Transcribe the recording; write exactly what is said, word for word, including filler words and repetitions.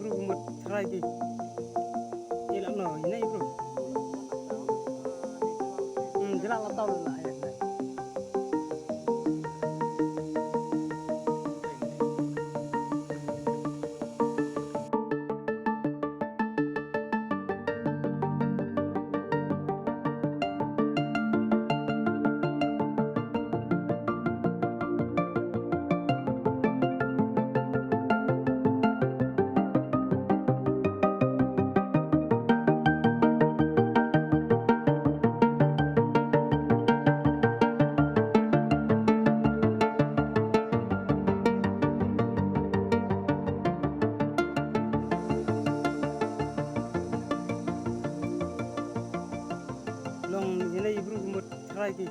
Mut try ki. Ila no, ina i bro. Hmm, jela la tau la, ya. Long ina i bru mut try ki.